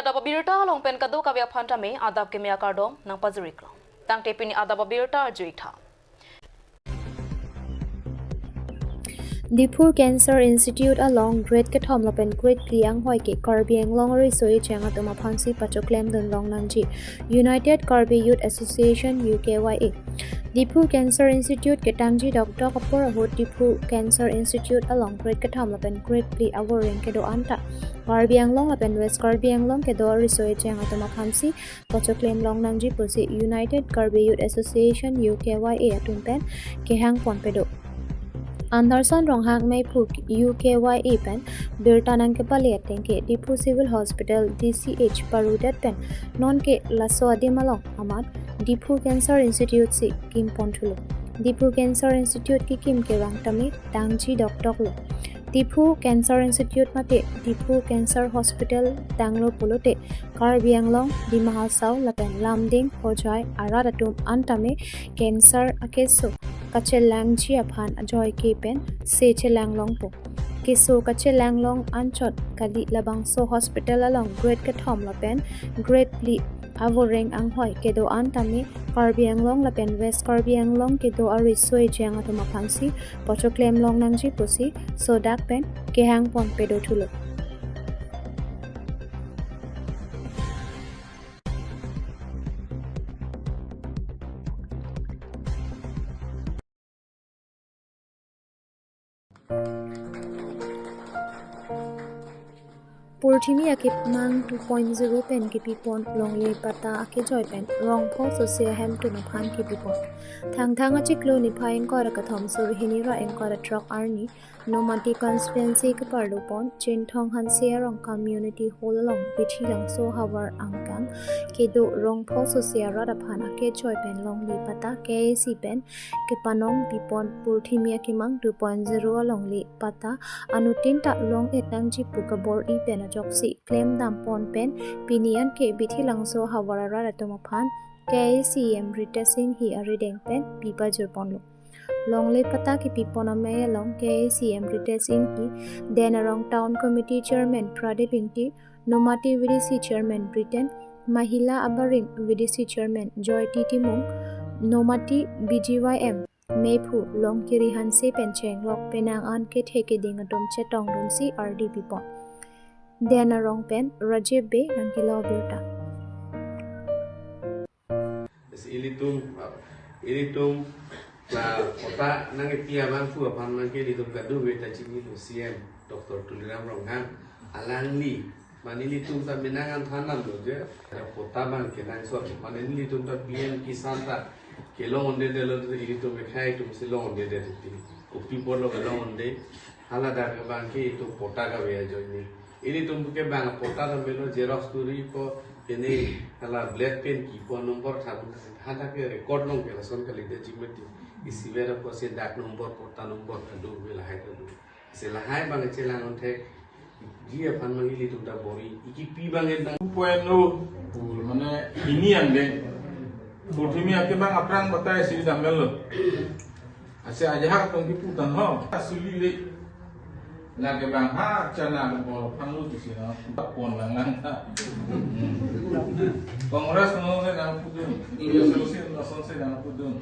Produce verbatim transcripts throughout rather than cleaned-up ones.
Adap abirta along pen kadokave aphan tame adap keme akardom nangpajiriklo. Tangte pini adap abirta arjuitha. Diphu Cancer Institute along grade kethom lapen grade phli anghoi ke Karbi Anglong ariso ejang atum aphansi pachoklemdun longnangji United Karbi Youth Association, U K Y A. Diphu Cancer Institute ketangji dokdok apor ahut Diphu Cancer Institute along grade kethom lapen grade phli avoreng kedo-an ta Karbi Anglong lapen West Karbi Anglong kedo ariso ejang atum aphansi pachoklem longnangji pusi United Karbi Youth Association, U K Y A atum pen kehang ponpe do. Anderson Ronghang meiphu U K Y A pen birta nangkepale ateng ke Diphu Civil Hospital, D C H parudet pen nonke laso adim along amat Diphu Cancer Institute si kim ponthulo. Diphu Cancer Institute kekim kevang tame tangji dokdoklo. Diphu Cancer Institute mate Diphu Cancer Hospital tanglo pulote Karbi Anglong, Dima Hasao lapen Lumding, Hojai arat atum an tame cancer akeso kachelangji aphan ajoike pen se chelang longpo. Keso kachelang long anchot kali, labangso hospital along grade kethom lapen grade phli avoreng anghoi kedo-an tame Karbi Anglong lapen West Karbi Anglong kedo ariso ejang atum aphansi pachoklem longnangji pusi sodak pen kehang ponpe dothulo. Purthimi Akemang two point zero pen kepipon longle patta akejoi pen rongpho sose ahemtun aphan kepipon. Thangthang achiklo niphai ingkoi ra kethom suri hini ra ingkoi ra throk arni Nomati constituency keparlopon Chinthong Hanse arong community hall along Bithi Langso havar angkang kedo rongpho sose arat aphan akejoi pen longle patta K I A C pen kepanong pipon Purthimi Akemang two point zero alongle patta anuttin ta long-et nangji pu kabor-i pen ajoksi klemdam pon pen pini anke Bithi Langso havar arat atum aphan K I A C E M Ritesh Enghi arideng pen pipajir ponlo. Longle patta kepipon amei along K I A C E M Ritesh Enghi, Den Arong Town Committee Chairman Pradip Engti, Nomati V D C Chairman Briten, Mahila abarim V D C Chairman Joytee Timung, Nomati B G Y M meiphu Longkiri Hanse pen chenglok penang an kethe keding atum chetongdunsi ardi pipon. Den Arong pen Rajiv Bey nangkelo abirta. Si ilitum, ilitum la patta nangkepi abangphu aphan nangke ilitum kadokave ta chinilo, C E M Doctor Tuliram Ronghang alangli, mane ilitum ta menang an than damlo je, la patta abang kenangsot, mane ilitum ta P M Kisan ta kelong-un-edetlo, ilitum ekhai atum si long-un-edet ti. Kopi apotlo kelong-un-edet, hala dak abang ke itum patta kave ajoine. Ilitum ke bang patta ta melo, xerox turi ko, ini hala black pen kipon number tha, hadak ke record long ke lason kalidet jimeti. Isi vera ko se dak number, patta number ta do, lahai ta do. Se lahai abang chelang-un thekji aphan abang ilitum ta bor-i, ikipi abang endang. Two point oh, mane hini angdeng. Purthimi Akemang aphrang batai si damel lo. Ase ajahak tong kipu tang ho. Asuli le. Lake bang ha chana bor phanglu tu si na pon lang lang ta. Hmm. Congress no se nangpudun. Association no se nangpudun.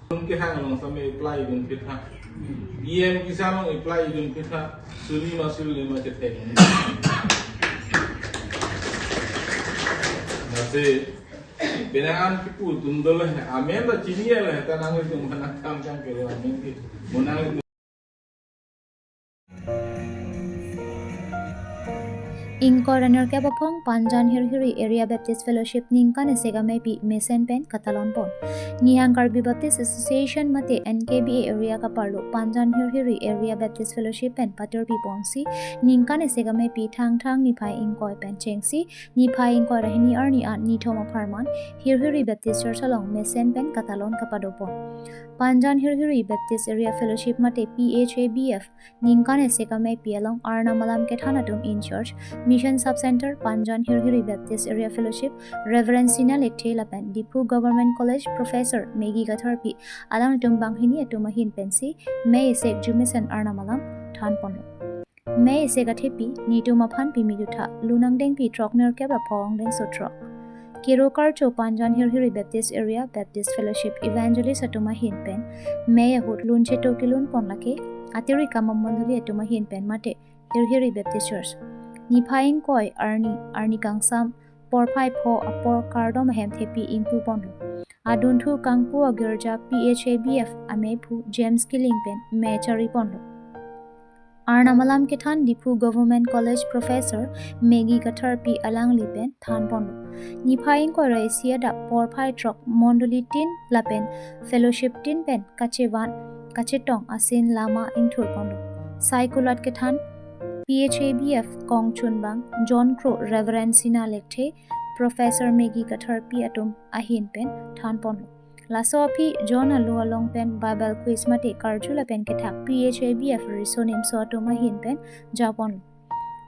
Tum kehang along same apply dun pitha. P M Kisan along apply dun pitha. Suli ma suli ma cheteng. Nasi Penang an kipu atum dolo he, amen ta chini le he, ta nanglitum aphan akam chang kere amen ke. Mo nanglitum. Ingkoi ra nerkep aphong Panjan Hirhiri Area Baptist Fellowship ningkan isi ameipi mesen pen katalon pon. Nihang Karbi Baptist Association mate N K B A area kaparlo Panjan Hirhiri Area Baptist Fellowship pen patirpi ponsi ningkan isi ameipi Thangthang niphai ingkoi pen chengsi niphai ingkoi ra hini arni an nithom apharman Hirhiri Baptist Church along mesen pen katalon kapado pon. Panjan Hirhiri Baptist Area Fellowship mate P H A B F ningkan isi ameipi along Arnam alam kethan atum in charge, Mission Sub Center Panjan Hirhiri Baptist Area Fellowship, Reverend Sinal Ekthe lapen Diphu Government College Professor Maggie Katharpi, alangtum banghini atum ahin pensi mei isi arjumesen Arnam alam than ponlo. Mei isi kathepi, netum aphan pimi jutha, Lun angdengpi throk nerkep ra pho angdengso throk. Kero karcho Panjan Hirhiri Baptist Area Baptist Fellowship Evangelist atum ahin pen, Mei ahut lun cheto kelun pon lake, atiri kama mondoli atum ahin pen mate, Hirhiri Baptist Church. Niphai ingkoi arni, arni kangsam, porphai pho apor kardom ahem thepi ingpu ponlo. Adunthu kangpu agirja P H A B F amephu James Killing pen mei chari ponlo. Arnam alam kethan Diphu Government College Professor Maggie Katharpi alangli pen than ponlo. Niphai ingkoi ra isi adap porphai throk mondoli tin lapen fellowship tin pen kachevan kachetong asin lama ingthur ponlo. Sai kulat kethan P H A B F kongchunbang John Kro, Reverend Sina Lekthe, Professor Maggie Katharpi atum ahin pen than ponlo. Laso aphi John alo along pen Bible quiz mate karju lapen kethak P H A B F riso nimso atum ahin pen ja ponlo.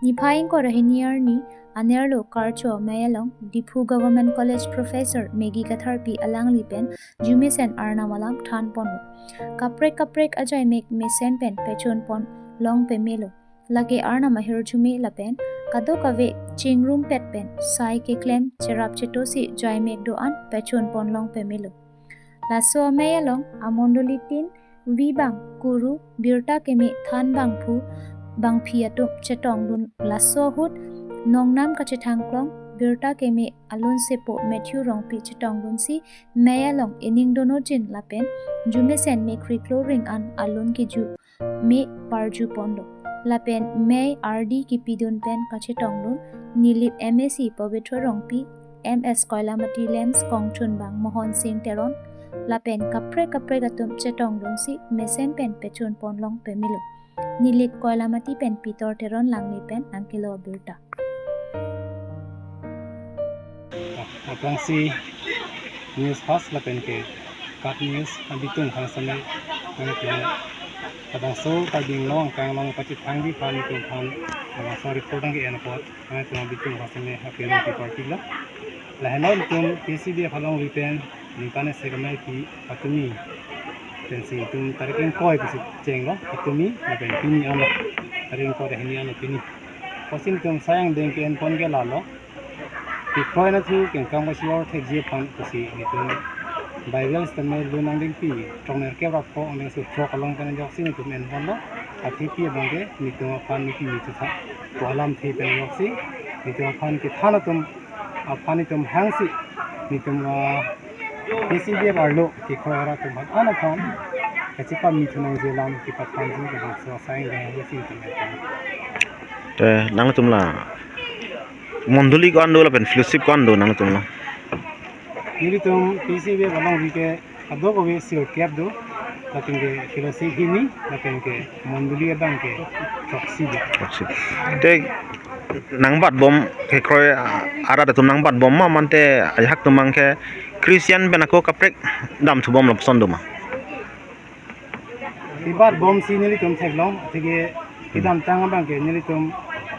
Niphai ingkoi ra hini arni anerlo karcho Mei along Diphu Government College Professor Maggie Katharpi alangli pen jumesen Arnam alam than ponlo. Kaprek kaprek ajaimek mesen pen pechun pon long pemelo. Lake Arnam ahirjume lapen kadokave chingrumpet pen sai keklem cherap chetosi jaimek do-an pechun pon long pemelo. Laso amei along amondoli tin, vi bang, kuru, birta keme, than bangphu, bangphi atum chetongdun. Laso ahut nongnam kachethangklong birta keme alun sepo Matthew Rongpi chetongdunsi mei along ining dono jin lapen jumesen mekhri kloring an alun keju me parju ponlo. Lapen mei ardi kipidun pen kachetongdun Nilip M A C Pabitra Rongpi, M S Koilamati, Lamps kongchunbang Mohon Sing Teron lapen kaprek kaprek atum chetongdunsi mesen pen pechun pon long pemelo. Nilip Koilamati pen Pitor Teron langni pen nangkelo abirta. Aphrangsi news fast lapen ke kat news abitung hang same nangkelo. Labangso Karbi Anglong angkang along pachethang bi aphan itum aphan labangso report nangke-en apot nangtum abitung hang same apelo pi party lo. Lahelo itum P C B F alongri pen ningkan isi kamei pi patumi pensi itum tarik ingkoi pusi chenglo, patumi lapen pini anlo, tarik ingkoi ra hini anlo pini. Pusi itum sai angdeng ke-en pon ke lalo. Kekroi anatthu kengkang pasi or thekji aphan pusi itum Bible sitame Lun angdengpi throk nerkep ra pho angdengso throk along pen ajoksi itum en ponlo. Athepi abang ke itum aphan niki mi chutha pu alamthe pen ajoksi itum aphan kethan atum aphan itum hangsi itum, ah, P C B F arlo kekroi arat atum aphan an aphan kachepamethunangji alam kepathanji labangso asai deng hesi itum en. Te nangtum la mondoli ko-an do lapen fellowship ko-an do nangtum la? Nelitum P C B F alongri ke kadokave sirkep do, lapen ke fellowship hini, lapen ke mondoli abang ke throksi do. Throksi. Te nangbatbom kekroi arat atum nangbatbom ma mate ajahak atum abang ke Christian pen ako kaprek damthubom lapuson do ma? Kebatbomsi nelitum theklong, atheke kedamtang abang ke nelitum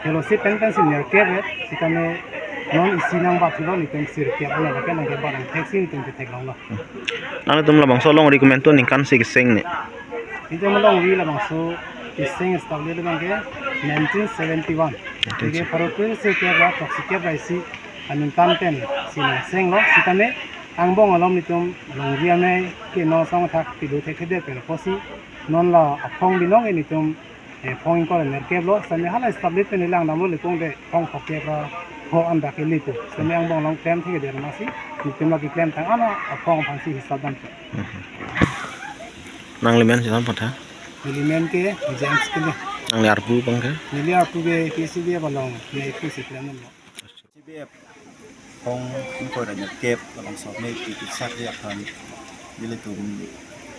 fellowship pen pensi nerkep, sitame non isi nangbatthulo, nelitum sirkep lo, lapen nangkebat nangtheksi nelitum theklonglo. Nangtum labangso alongri komantu ningkan isi keseng ne? Itum alongri labangso keseng establish abang ke nineteen seventy-one. Atheke pharo kre-isi kep ra throksi kep ra isi aningkan pensi nangsenglo, sitame angbong along itum longri amei ke non asong athak pido thekthedet pen apotsi non la aphong binong nelitum, eh, phong ingkoi ra nerkep lo, sitame hala establish pen ilang damlo lekong de phong phokep ra pho andak ili pu. Sitame angbong along klemthekthedet amatsi nelitum la keklemtang an aphong aphansi hisap dampo. Nangli men si nangphan tha? Neli men ke James Killing. Nangli arpu abang ke? Neli arpu ke P C B F along, neli arpu si klemlo. P C B F phong ingkoi ra nerkep labangso amei pi kechakji aphan nelitum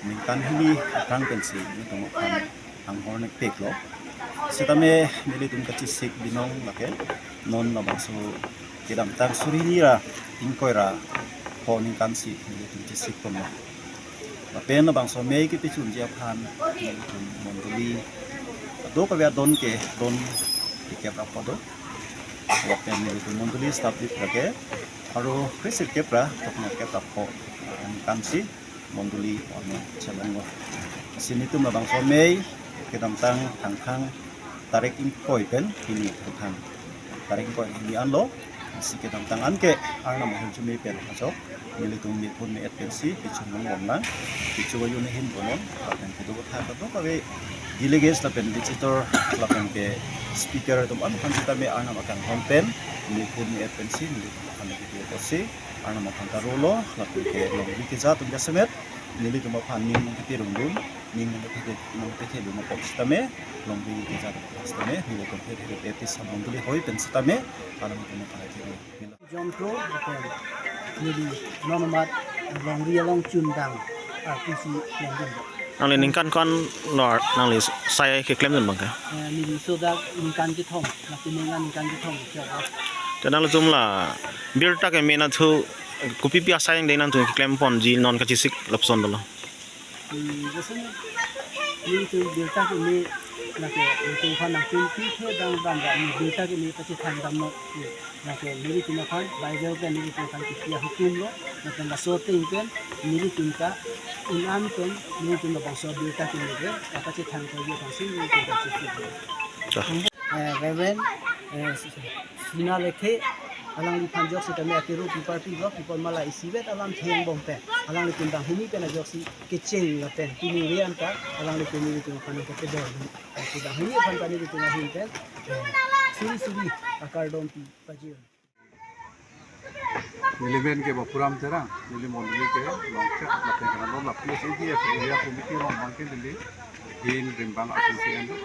ningkan hini aphrang pensi nelitum aphan anghor nekpeklo. Sitame nelitum kachesik binong lake non labangso kedamtang suri hini ra ingkoi ra pho aningkansi nelitum chesik ponlo. Lapen labangso amei kepachunji aphan nelitum mondoli kadokave adon ke don kekep ra pho do. Lapen nelitum mondoli establish lake pharo kre-isi kep ra throk nerkep ra pho aningkansi mondoli ormo chelonglo. Lasi nelitum labangso amei kedamtang thangthang Tarik ingkoi pen hini kethang. Tarik ingkoi hini anlo. Si kedamtang anke Arnam ahirjume pen ajok nelitum mepun me-et pensi kechun nang bomlang. Kecho ayu nehin bonon. Lapen kedo kotha kadokave delegates lapen visitor lapen ke speaker atum an aphan sitame Arnam akanghon pen mepun me-et pensi nelitum aphan kedo kosi Arnam aphan ta rolo. Lapen ke longri keja atum jasemet nelitum aphan ning nangkete rungdun, ning nangkete nangkete dun apot sitame longri keja atum sitame nelitum phe phe phe phe samon duli hoi pen sitame Arnam atum aphan kedo. Jontro, lapen neli non amat longri along chundang artisi longdun. Nangli ningkan ko-an lo nangli sai keklem dun abang ke? Eh, neli sodak ningkan kethom, lapen ningkan ningkan kethom, siapa? Te nanglitum la birta keme nathu kopipi asai dei nangtum keklem ponji non kachesik lapuson dolo. Hmm, biasanya nelitum birta keme lake nelitum aphan nangtum pi phe dang dang dang ni birta keme pachethang damnok. Lake nelitum aphan Bible pen nelitum aphan kipi ahukum lo, lapen laso ateng pen nelitum ta un-an pen nelitum labangso birta keme ke kapachethang koi aphansi nelitum kachesik lo. Chah. Eh, Reverend, eh, Sina Lekhe, alangliphan ajoksi tame akiru pipar pi lo, pipar mala isivet alam theng bom pen alanglitum dang hini pen ajoksi kecheng lapen pini rian ta alanglitum nelitum aphan kepedor. Dang hini aphan ta nelitum ahin pen, eh, suri suri akardom pi pajir. Neli men ke Bapuram Terang, neli mondoli ke Longchak, lapen ke nang lapu S A D F area committee along abang ke neli hin rimbang atum si endo.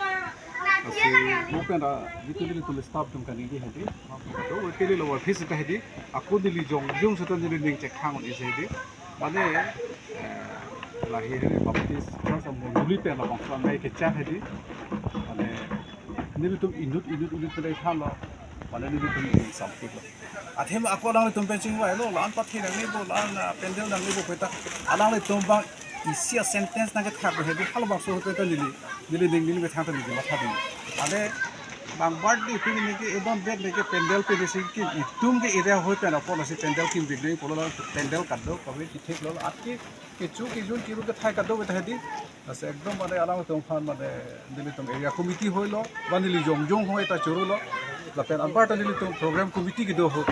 Lasi mo pen ra jitu nelitum staff atum kaningje hedi, ma pen ra do kele lo office ta hedi, ako neli jongjung seta neli ning chethang un-e hedi. Mane, eh, lahei Baptist Church amondoli pen labangso amei kechak hedi. Mane nelitum inut inut inut pen thanlo. Mane nelitum ning sampik lo. Athema ako alanglitum pen chingvailo, la-an pathe nangne bo, la-an, ah, pandal nangne bo pu ta. Alanglitum abang isi a-sentence nangkethak hedi, halabangso ahut ta neli, neli ning neli methang ta neli matha ding. Ane bang birthday pu neke edon bed neke pandal pen si ke itum ke area ahoi pen apot lasi pandal kim big ding pulo, la pandal kadokave kethek lo, atke kecho kejun kiru kethai kadokave ta hedi. Lasi ekdom mane alangtum aphan mane nelitum area committee hoilo, ba neli jongjung hoi ta chorolo. Lapen anparta nelitum program committee kedo ho.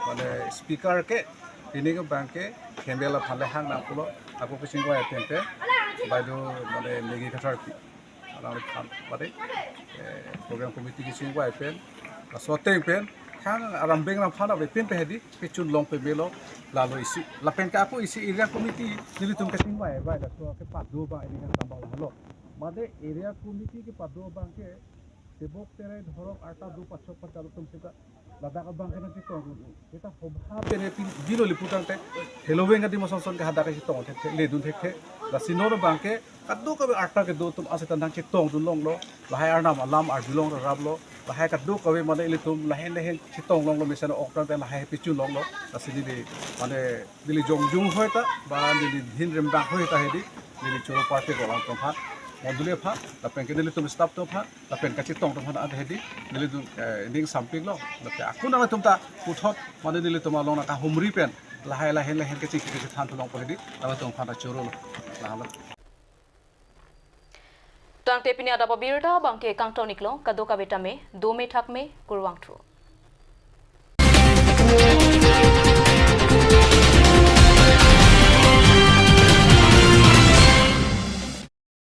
Mane speaker ke, pini ke abang ke, Khembel aphan le hang nang pulo, ako kachingvai ateng pen, baido mane Maggie Kathar pi. Alangli aphan mane, eh, program committee kachingvai pen, laso ateng pen, thang arambeng nang aphan ave pen pe hedi, pechun long pemelo, lalo isi. Lapen ke ako isi area committee, nelitum kachingvai, vai laso kepado abang ini kan tambah lahelo. Mane area committee kepado abang ke, tebok terai dhorok arta do pachok pachalo atum seta ladak abang ke nangchetong. Seta hobha pen pin bilo lipu tangte, heloveng adi mason son ke hadak chetong thekthe, ledun thekthe. Lasi non abang ke, kadokave arta kedo atum aseta nangchetong dun longlo, lahai Arnam alam arjulong raraplo, lahai kadokave mane ilitum lahei lahei chetong longlo, mesen oktan pen lahei pechun longlo, lasi neli mane neli jongjung hoi ta, ba neli hin rimbang hoi ta hedi, neli choro party ko alangtum aphan, mondoli aphan, lapen ke nelitum staff atum aphan, lapen kachetong atum aphan ante hedi, nelitum, eh, ning sampik lo, lapen ako nangtum ta puthot, mane nelitum along nangkahumri pen, lahei lahei lahei kachingki kachethan thu longpo hedi, alangtum aphan ta chorolo, lalo. Tangte pini adap abirta abang ke kangton iklo, kadokave tame, dome thakme, kurvangthu.